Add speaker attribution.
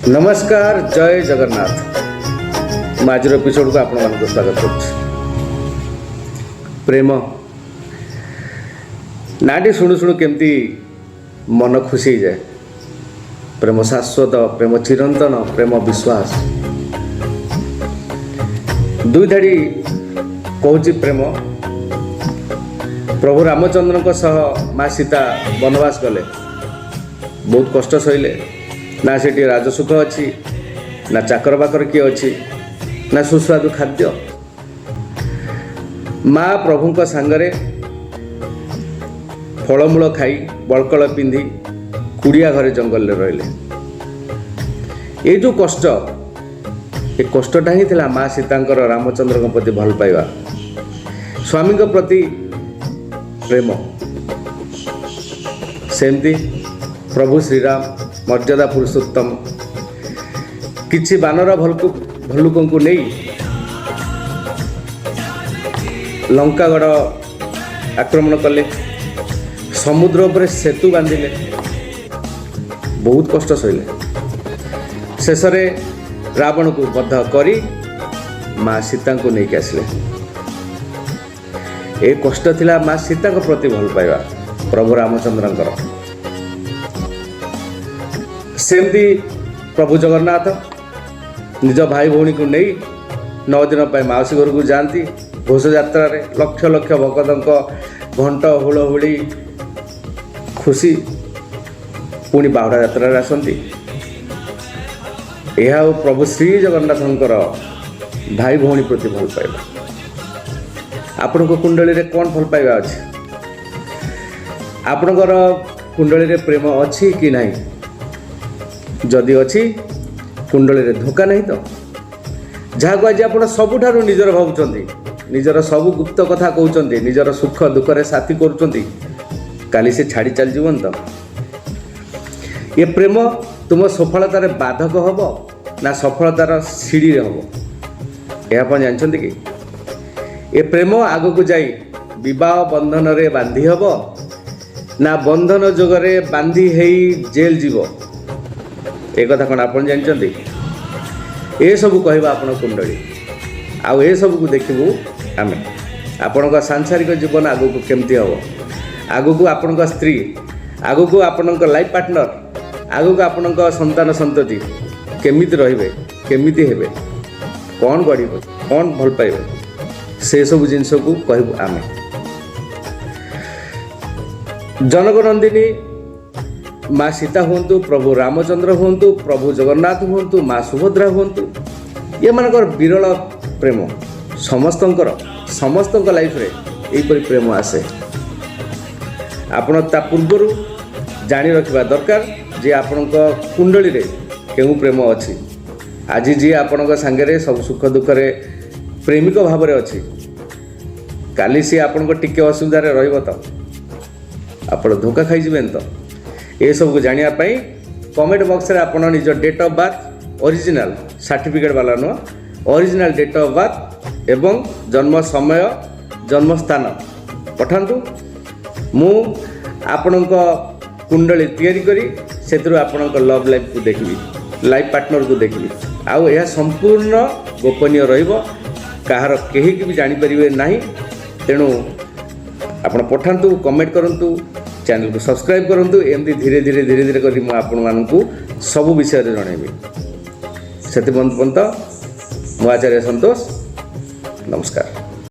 Speaker 1: ନମସ୍କାର, ଜୟ ଜଗନ୍ନାଥ। ମୁଁ ଆଜିର ଏପିସୋଡ଼କୁ ଆପଣମାନଙ୍କୁ ସ୍ୱାଗତ କରୁଛି। ପ୍ରେମ ନାଁଟି ଶୁଣୁ ଶୁଣୁ କେମିତି ମନ ଖୁସି ହେଇଯାଏ। ପ୍ରେମ ଶାଶ୍ୱତ, ପ୍ରେମ ଚିରନ୍ତନ, ପ୍ରେମ ବିଶ୍ୱାସ। ଦୁଇ ଧାଡ଼ି କହୁଛି ପ୍ରେମ। ପ୍ରଭୁ ରାମଚନ୍ଦ୍ରଙ୍କ ସହ ମା ସୀତା ବନବାସ ଗଲେ, ବହୁତ କଷ୍ଟ ସହିଲେ। ନା ସେଠି ରାଜସୁଖ ଅଛି, ନା ଚାକର ବାକର କିଏ ଅଛି, ନା ସୁସ୍ୱାଦୁ ଖାଦ୍ୟ। ମା ପ୍ରଭୁଙ୍କ ସାଙ୍ଗରେ ଫଳମୂଳ ଖାଇ, ବଳ୍କଳ ପିନ୍ଧି କୁଡ଼ିଆ ଘରେ ଜଙ୍ଗଲରେ ରହିଲେ। ଏଇ ଯେଉଁ କଷ୍ଟ, ଏ କଷ୍ଟଟା ହିଁ ଥିଲା ମା ସୀତାଙ୍କର ରାମଚନ୍ଦ୍ରଙ୍କ ପ୍ରତି ଭଲ ପାଇବା, ସ୍ୱାମୀଙ୍କ ପ୍ରତି ପ୍ରେମ। ସେମିତି ପ୍ରଭୁ ଶ୍ରୀରାମ ମର୍ଯ୍ୟାଦା ପୁରୁଷୋତ୍ତମ କିଛି ବାନର ଭଲ୍ଲୁକଙ୍କୁ ନେଇ ଲଙ୍କାଗଡ଼ ଆକ୍ରମଣ କଲେ, ସମୁଦ୍ର ଉପରେ ସେତୁ ବାନ୍ଧିଲେ, ବହୁତ କଷ୍ଟ ସହିଲେ। ଶେଷରେ ରାବଣକୁ ବଧ କରି ମା ସୀତାଙ୍କୁ ନେଇକି ଆସିଲେ। ଏ କଷ୍ଟ ଥିଲା ମା ସୀତାଙ୍କ ପ୍ରତି ଭଲ ପାଇବା ପ୍ରଭୁ ରାମଚନ୍ଦ୍ରଙ୍କର। ସେମିତି ପ୍ରଭୁ ଜଗନ୍ନାଥ ନିଜ ଭାଇ ଭଉଣୀକୁ ନେଇ 9 ଦିନ ପାଇଁ ମାଉସୀ ଘରକୁ ଯାଆନ୍ତି। ଘୋଷଯାତ୍ରାରେ ଲକ୍ଷ ଲକ୍ଷ ଭକ୍ତଙ୍କ ଘଣ୍ଟ, ହୁଳହୁଳି, ଖୁସି। ପୁଣି ବାହୁଡ଼ା ଯାତ୍ରାରେ ଆସନ୍ତି। ଏହା ଆଉ ପ୍ରଭୁ ଶ୍ରୀ ଜଗନ୍ନାଥଙ୍କର ଭାଇ ଭଉଣୀ ପ୍ରତି ଭଲ ପାଇବା। ଆପଣଙ୍କ କୁଣ୍ଡଳୀରେ କ'ଣ ଭଲ ପାଇବା ଅଛି? ଆପଣଙ୍କର କୁଣ୍ଡଳୀରେ ପ୍ରେମ ଅଛି କି ନାହିଁ? ଯଦି ଅଛି, କୁଣ୍ଡଳୀରେ ଧୋକା ନାହିଁ ତ? ଯାହାକୁ ଆଜି ଆପଣ ସବୁଠାରୁ ନିଜର ଭାବୁଛନ୍ତି, ନିଜର ସବୁ ଗୁପ୍ତ କଥା କହୁଛନ୍ତି, ନିଜର ସୁଖ ଦୁଃଖରେ ସାଥୀ କରୁଛନ୍ତି, କାଲି ସେ ଛାଡ଼ି ଚାଲିଯିବନି ତ? ଏ ପ୍ରେମ ତୁମ ସଫଳତାରେ ବାଧକ ହେବ ନା ସଫଳତାର ସିଡ଼ିରେ ହେବ, ଏହା ଆପଣ ଜାଣିଛନ୍ତି କି? ଏ ପ୍ରେମ ଆଗକୁ ଯାଇ ବିବାହ ବନ୍ଧନରେ ବାନ୍ଧି ହେବ ନା ବନ୍ଧନ ଯୋଗରେ ବାନ୍ଧି ହେଇ ଜେଲ୍ ଯିବ, ଏ କଥା କ'ଣ ଆପଣ ଜାଣିଛନ୍ତି? ଏସବୁ କହିବା ଆପଣ କୁଣ୍ଡଳୀ, ଆଉ ଏସବୁକୁ ଦେଖିବୁ ଆମେ। ଆପଣଙ୍କ ସାଂସାରିକ ଜୀବନ ଆଗକୁ କେମିତି ହେବ, ଆଗକୁ ଆପଣଙ୍କ ସ୍ତ୍ରୀ, ଆଗକୁ ଆପଣଙ୍କ ଲାଇଫ୍ ପାର୍ଟନର, ଆଗକୁ ଆପଣଙ୍କ ସନ୍ତାନ ସନ୍ତତି କେମିତି ରହିବେ, କେମିତି ହେବେ, କ'ଣ ଗଢ଼ିବେ, କ'ଣ ଭଲ ପାଇବେ, ସେସବୁ ଜିନିଷକୁ କହିବୁ ଆମେ। ଜନକନନ୍ଦିନୀ ମା ସୀତା ହୁଅନ୍ତୁ, ପ୍ରଭୁ ରାମଚନ୍ଦ୍ର ହୁଅନ୍ତୁ, ପ୍ରଭୁ ଜଗନ୍ନାଥ ହୁଅନ୍ତୁ, ମା ସୁଭଦ୍ରା ହୁଅନ୍ତୁ, ଏମାନଙ୍କର ବିରଳ ପ୍ରେମ। ସମସ୍ତଙ୍କ ଲାଇଫରେ ଏହିପରି ପ୍ରେମ ଆସେ। ଆପଣ ତା ପୂର୍ବରୁ ଜାଣି ରଖିବା ଦରକାର ଯେ ଆପଣଙ୍କ କୁଣ୍ଡଳୀରେ କେଉଁ ପ୍ରେମ ଅଛି। ଆଜି ଯିଏ ଆପଣଙ୍କ ସାଙ୍ଗରେ ସବୁ ସୁଖ ଦୁଃଖରେ ପ୍ରେମିକ ଭାବରେ ଅଛି, କାଲି ସିଏ ଆପଣଙ୍କ ଟିକେ ଅସୁବିଧାରେ ରହିବ ତ? ଆପଣ ଧୋକା ଖାଇଯିବେନି ତ? ଏସବୁକୁ ଜାଣିବା ପାଇଁ କମେଣ୍ଟ ବକ୍ସରେ ଆପଣ ନିଜ date of birth, original, certificate ବାଲା ନୁହଁ, ଅରିଜିନାଲ୍ ଡେଟ୍ ଅଫ୍ ବାର୍ଥ ଏବଂ ଜନ୍ମ ସମୟ, ଜନ୍ମ ସ୍ଥାନ ପଠାନ୍ତୁ। ମୁଁ ଆପଣଙ୍କ କୁଣ୍ଡଳୀ ତିଆରି କରି ସେଥିରୁ ଆପଣଙ୍କ ଲଭ୍ ଲାଇଫ୍କୁ ଦେଖିବି, ଲାଇଫ୍ ପାର୍ଟନରକୁ ଦେଖିବି। ଆଉ ଏହା ସମ୍ପୂର୍ଣ୍ଣ ଗୋପନୀୟ ରହିବ, କାହାର କେହି ବି ଜାଣିପାରିବେ ନାହିଁ। ତେଣୁ ଆପଣ ପଠାନ୍ତୁ, କମେଣ୍ଟ କରନ୍ତୁ, ଚ୍ୟାନେଲକୁ ସବସ୍କ୍ରାଇବ୍ କରନ୍ତୁ। ଏମିତି ଧୀରେ ଧୀରେ ଧୀରେ ଧୀରେ କରି ମୁଁ ଆପଣମାନଙ୍କୁ ସବୁ ବିଷୟରେ ଜଣାଇବି। ସେଥିପର୍ଯ୍ୟନ୍ତ ମୁଁ ଆଚାର୍ଯ୍ୟ ସନ୍ତୋଷ, ନମସ୍କାର।